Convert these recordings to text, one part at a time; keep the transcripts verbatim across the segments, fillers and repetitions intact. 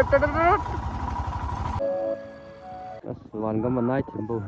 As, van gam a nai thim bo.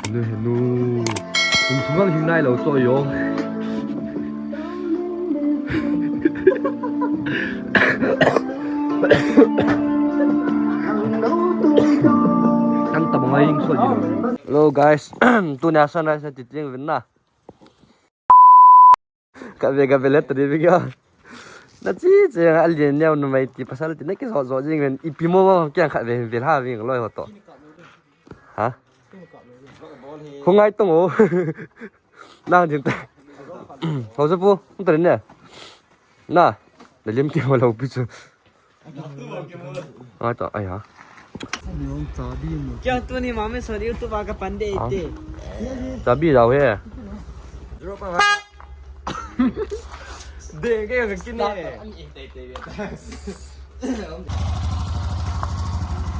Nu, nu. Kum thum ang hing nai lo cho yong. Ang tabang ai hing so di lo. Hello guys, tunia sunrise a ti ting vin na. Ka ve, ka ve le ta di ve kya. Na chi chi a lian neo numei ti pasal ti na kijo jo jing ven ipi mo mo kya kha ve ve ha ve loi ho to. Ha? Hu ngai tong o. Na din ta. Ho sa pu, ta ne. Na, na lim ki ho lo pi chu. Ai ta, ai ha. Kya tuni mame sori YouTube a ka pande ite. Chabi dao he. De ke ka kine.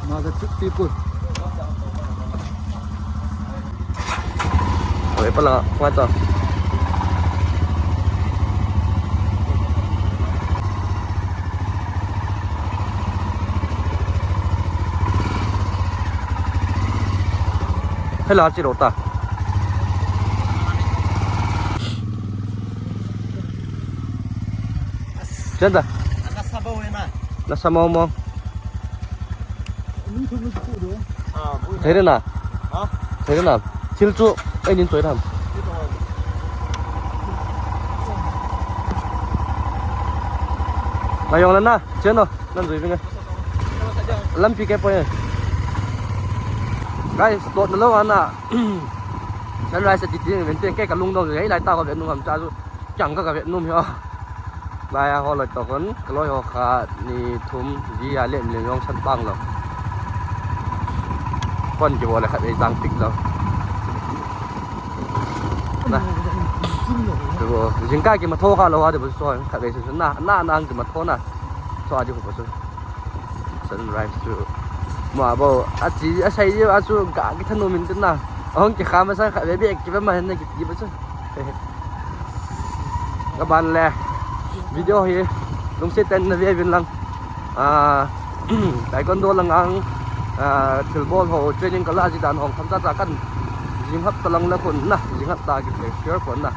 Ma ka chuk pi pu. Oi, pala, kuat to. Hela chi ro ta. Chen da. Ana sabo wena. Na samo mo. Thei na. Ha? Thei na. Thil chu ei nin choi ram. Ngai yong na na. Chen no. Nan zui vinga. Lampi ke poi. Guys, tot na lo ana. Sunrise ti ti ven te ke ka lungdong ei lai ta ko ve nu ham cha chu. Chang ka ka ve num hi a. Lai a ho loi to kon, ka loi ho kha ni thum, di a lem le yong san pang lo. Kon ki bo le khat ei jang pik lo. Na. Tu bo, jing ka ki ma tho kha lo a de bo so, khat ei su na, na na ki ma tho na. So a di ko bo so. Sunrise chu. Ma bo, a chi, a sai di a chu ga ki thanu min tin na. Ahong ki kha ma sa khat ve be ki ba ma hen na ki ti ba chu. Ka ban le video hi lungset tah in na ve uvin lang. Ah, taekwondo lang ang, ah, thilbol ho training ka la ji dan hong tham cha cha kan jing hap ta lang le kun na, jing hap ta ki play share kun na.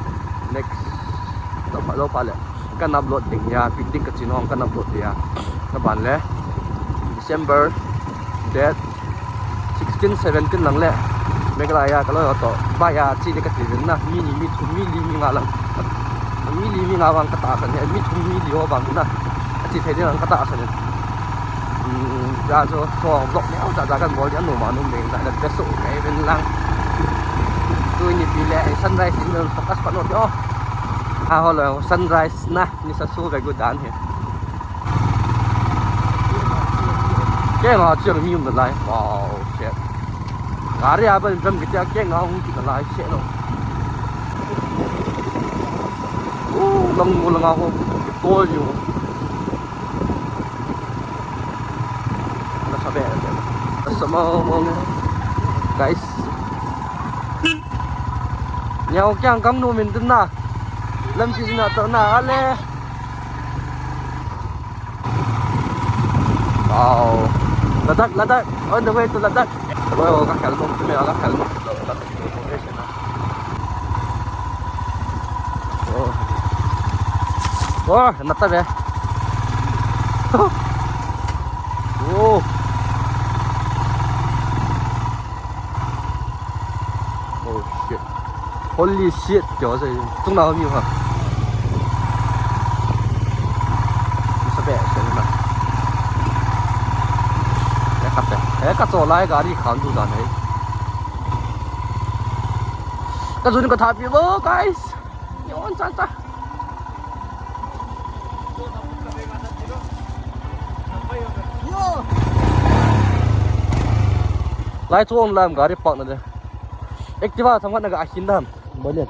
Next lo pa, lo pa le kan upload ding ya, picnic ka chin hong kan upload ding ya. Ka ban le December date sixteen, seventeen lang le Meghalaya ka loi ho to. Ba ya chi le ka ti vin na. Mi ni, mi thum, mi li, mi nga lang. Mi li, mi nga vang ka tahsan e. Mi thum, mi li ho vang na. A chi thei ding lang ka tahsan e. Hmm, ya chu so vlog ne au cha cha kan bol ya nu ma nu meng ta le pe su kai vin lang. Tuni pi le sunrise in focus pa no ti o. Ha ho lo sunrise na. Ni sa su ve gu dan hi. Ke nga chiang mi um lai. Wow, shit. Gari a ban jam kitia ke nga hung ki lai shit lo. Uh, lang mo lang ako. Tol yo. Nasa be. Nasa mo mo. Guys. Nyau kyang kang nu min tin na. Lam si na to na ale. Wow. Ladakh, Ladakh. On the way to Ladakh. Wow, ka khel mo, me ka khel mo. Oh. Oh, nata be. Oh. Oh shit. Holy shit, kyo sa tung na mi ha. Sa be, sa na. Eh, ka pe. Eh, ka cho lai gari khan du dan hai. Ka jun ka thapi bo, guys. Yon cha cha. Lai chu on lam gari park na de. Activa thang na ga ahin dam. Bolen.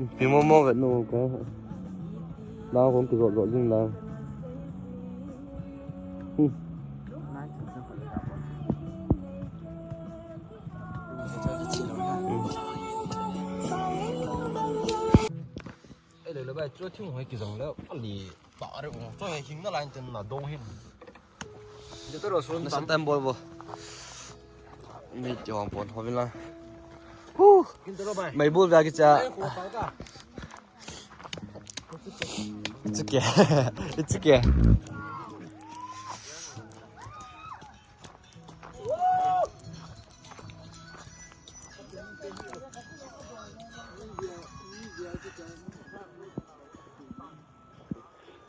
Pi mo mo vet nu ka. Na kong ki zot zot jing la. Hmm. Ei, le, le, bai, chu thing hoi ki zong le, ali, ba, re, ong, chu he hing na line ten na dong hin. Nasa time bol bo. Mi ti hong pon hong vin la. Hu. Mai bul va ki cha. It's okay. It's okay.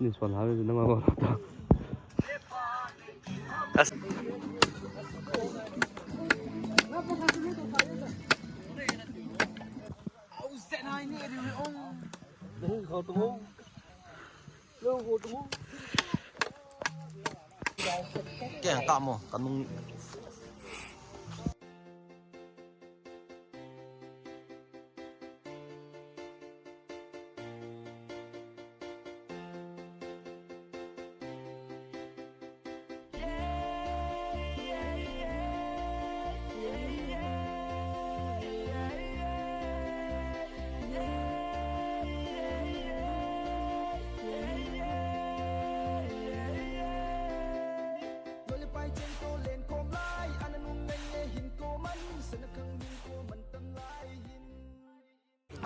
Ni suan ha, ni nang ma ta. Keng ka mo, ka nung.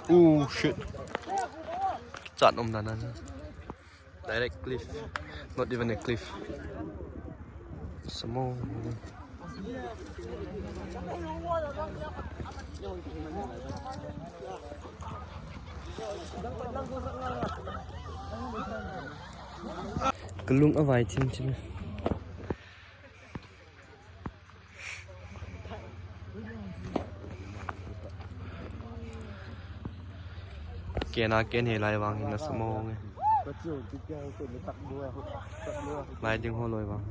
Oh shit. Chat um na na na. Direct cliff. Not even a cliff. Some more. Kalung avai chin chin. Kena ken he lai vang hin na samo nge. Lai ding ho loi vang.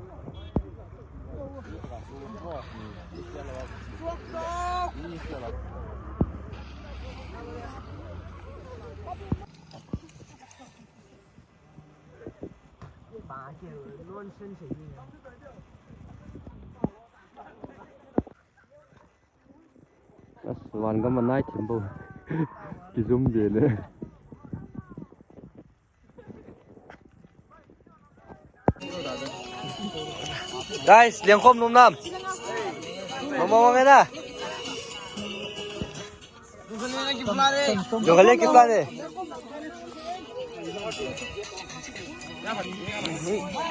As, van gam anai thim bo. Kijum be le. Guys, liang khom num nam. Mama, mama na. Jogale ki plan e.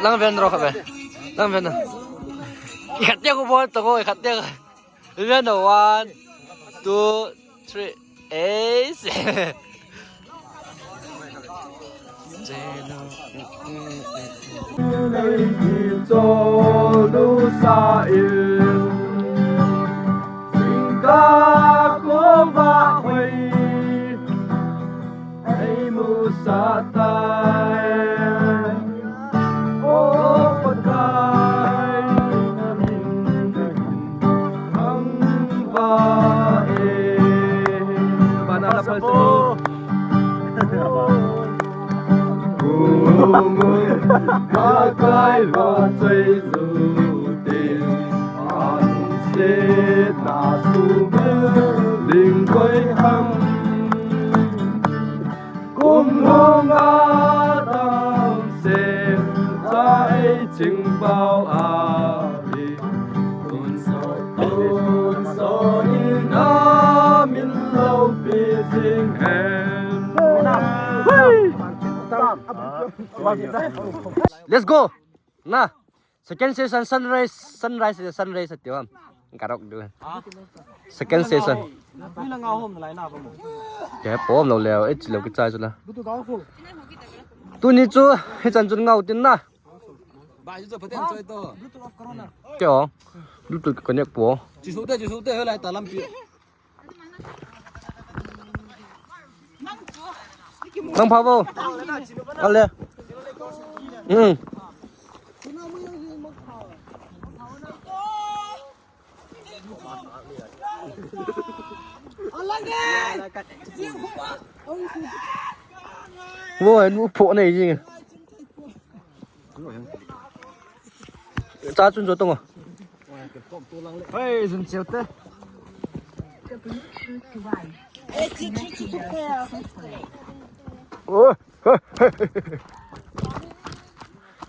Lang ven ro khabe. Lang ven na. Ikhat te ko bol to ko, ikhat te ko. Ven na, one, two, three. Ace. Let's go. Na. Second session, sunrise, sunrise, sunrise ati ham. Karok du. Second session. Ke pom lo leo, eh, chi lo kichai chu la. Tuni chu, hichan chun ngau tin na. Ke o. Bluetooth connect po. Chi su te, chi su te, he lai ta lampi. Nang pha bo. Ale. Hmm. Wo, nu pho nei jing. Cha chun jo tong. Hei, jun cheu te. Oh.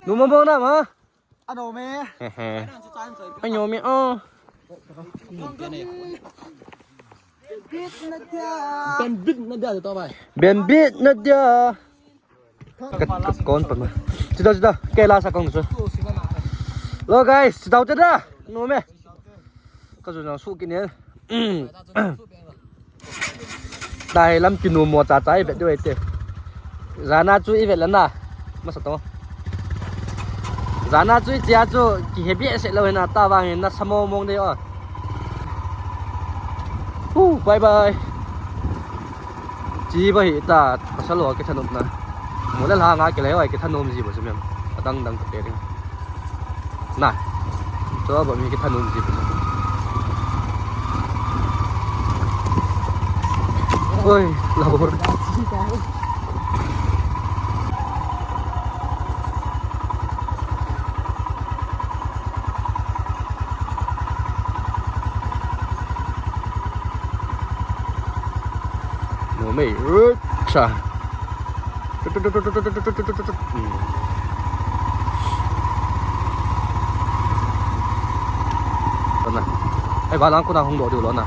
Nu mo mo na ma. Ano me? He he. Ano me, oh. Benbit na dia to bai. Benbit na dia. Ka, ka kon pa ma. Chida, chida. Ke la sa kong su. Hello guys, chida, chida. Nu me. Ka ju na su ki ne. Dai lam kinu mo cha cha i vet diu ahi te. Jana chu i vet le na. Masa to. Jana chu i chia chu kihe behseh lou hi na, ta vang hin na sa mong mong dei o. Hu, bye bye. Chi ba hi ta, pasal ho kithanom na. Mo le la nga kile o kithanom ji ba chu mem. Adang dang te ding. Na. Cho ba mi kithanom ji. Oi, la bor. Mo mei, cha. Ai, ba lang ko na hung do diu lo na.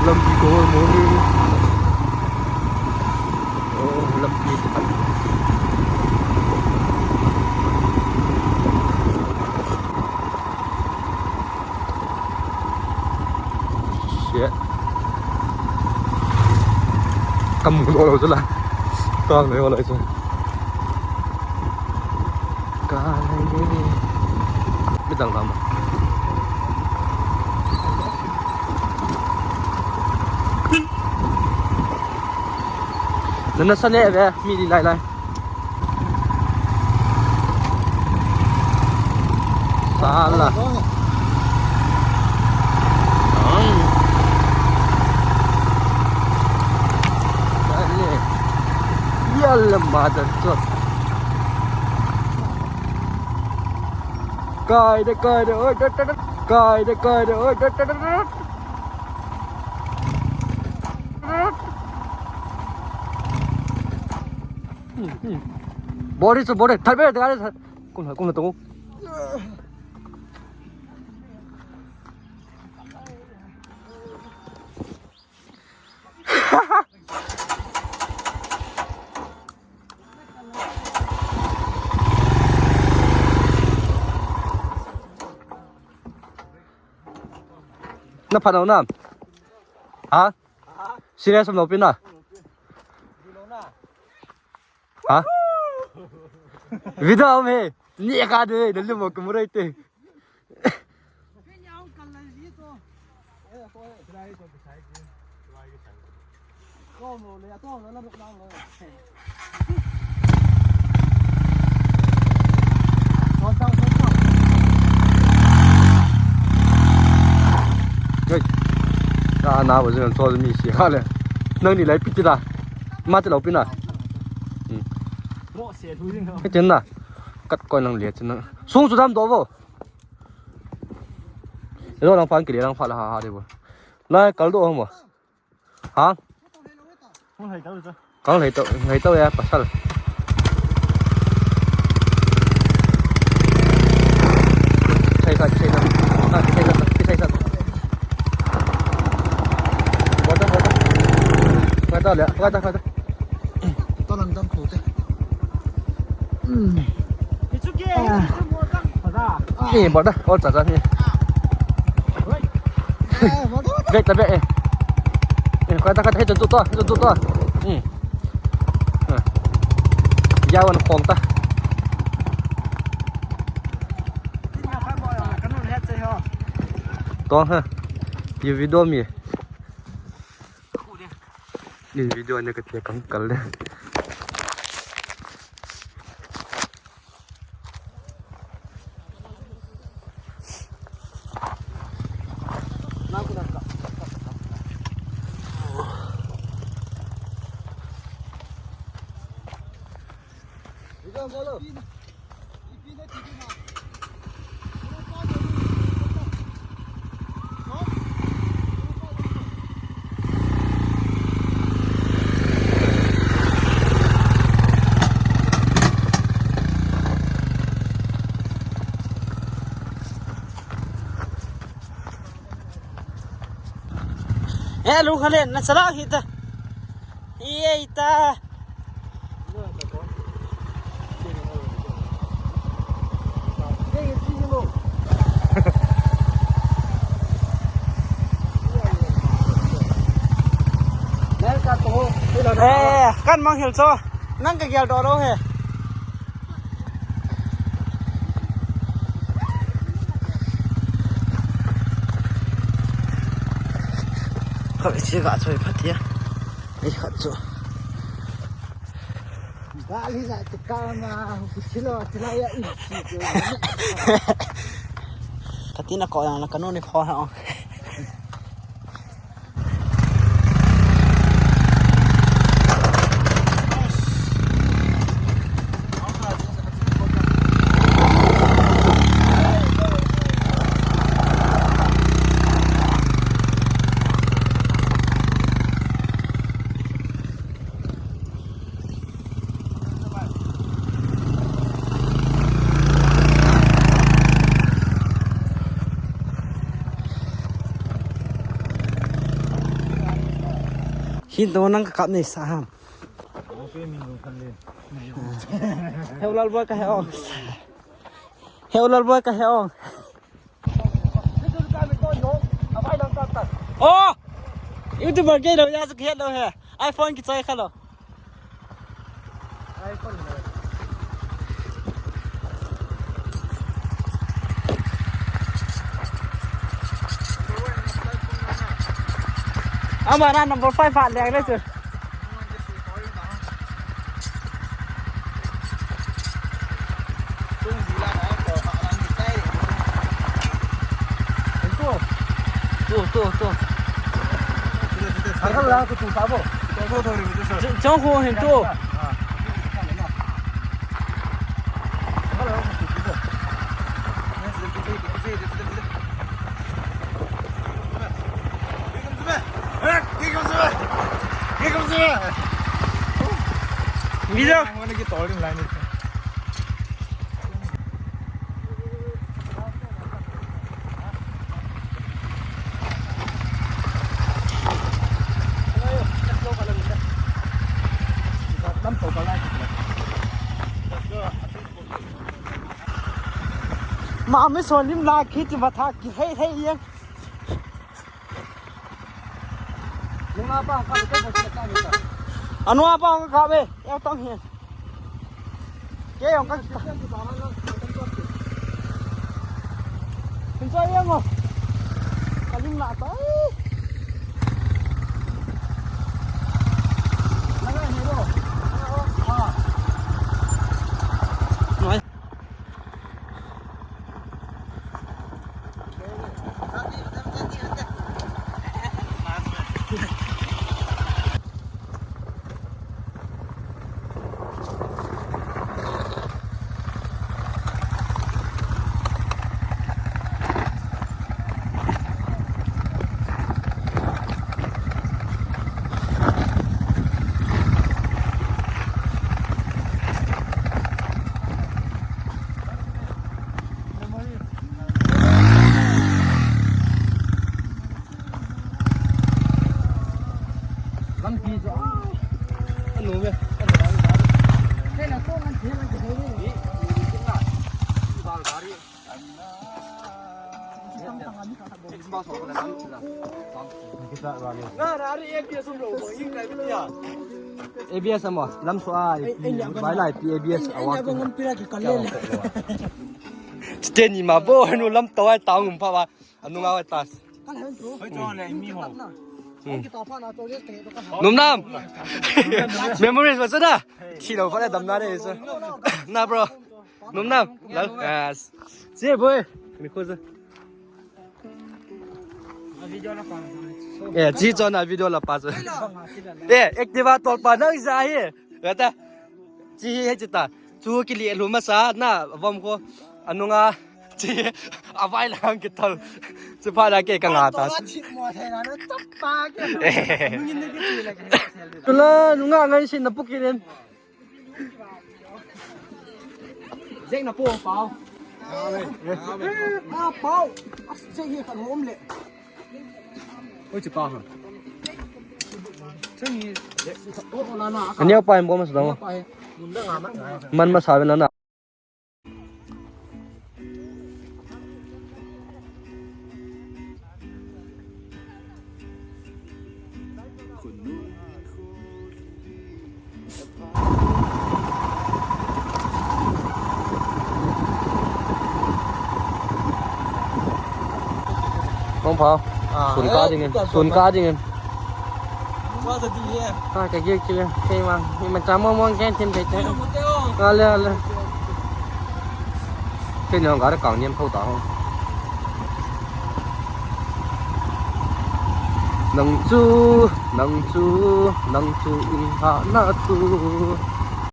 Lampi ko mo ni. Oh, lampi. Shit. Kam ko lo lo chu la. Tang nei ho lai chu. Ka lai ni. Mi dang dang. Nana sa le ve, mi di lai lai. Sala. Ang. Dale. Yalla mother truck. Kai de, kai de, oi, da, da, da. Kai de, kai de, oi, da, da, da, da. Body chu body. Thar be, thar be, thar. Kum ha, kum ha to. Na phat nau na. Ha? Serious um lou pi na. Ha? Video um he. Ni ka de, na lu mo kum rei te. Hei. Ka na ba jin cho mi si ha le. Nang ni lai pi ti da. Ma ti lou pi na. Hmm. Hei tin na. Kat ko nang le tin na. Sung su dam do vo. Lo lang phan ki le lang pha la ha ha de bo. Lai kal do ho mo. Ha? Kong lei to, lei to ya, pasal. Sai sa, sai sa. Ah, sai sa, sai sa. Bota, bota. Kata le, kata, kata. To lang dam ko te. Hmm. Ni bol da, ol cha cha ni. Bek ta bek eh. Eh, koi ta, koi ta, hei tu tu tu tu. Hmm. Ya wan khong ta. Tong ha. Ye video mi. Ye video ne ka te kang kal le. Eh, lu khale, na sala hita. Iye ita. Eh, kan mang hil cho. Nang ka gel do lo he. Kha chi ga choi phatia. Ei khat chu. Ba li za te ka ma, ku chilo, chila ya i chi. Katina ko yang la kanu ni kho ha. Hin to nang ka kap nei sa ham. Heu lal boy ka he ong. Heu lal boy ka he ong. Oh! YouTuber ke lo ya su khe lo he. iPhone ki chai kha lo. Ama na number five ha le le chu. Tu, tu, tu. Chong ho hin tu. Video. Mami solim la khi ti va tha ki hei hei yang. Nunga pa ka ka ka ka ka. Anua pa ka ka be, ya tong hin. Ke yong ka ka. Hin choi yang mo. Ka ling la ta. Nanga ni lo. Ah. Noi. Lampi chu a nuam e. A B S amo, lamsuh a, vai lai pi A B S a wak. Steni ma bo, nu lam tawai tang um pa wa. Anunga vai tas. Hoi, chon le, mi ho. Hmm. Nom nam. Memories ba chu na. Thi lo pha le dam na de chu. Na bro. Nom nam. Lal. Yes. Che boy. Mi ko chu. Eh, chi chon a video la pa chu. Eh, Activa tol pa nang ja hi. Ga ta. Chi hi he chi ta. Chu kili lu masa na vom ko. Anunga chi avai lang kital. Chu pha la ke ka nga ta. Thit mo thei na na chap ta ke. Nungin ne ke chi la ke. Tula nunga ngai sin na pukilen. Jek na po pau. Ah, pau. As jek hi kan hom le. Oi, chi pa ha. Ani pa hin bom sa dong. Man ma sa na na. Kong pau. Sun ka ding in. Sun ka ding in. Ka ka gil kil. Kei ma. Ni ma cha mo mo ken tin te te. Ale ale. Kei ni hong ka kang niam tho ta hong. Nang chu, nang chu, nang chu in ha na chu.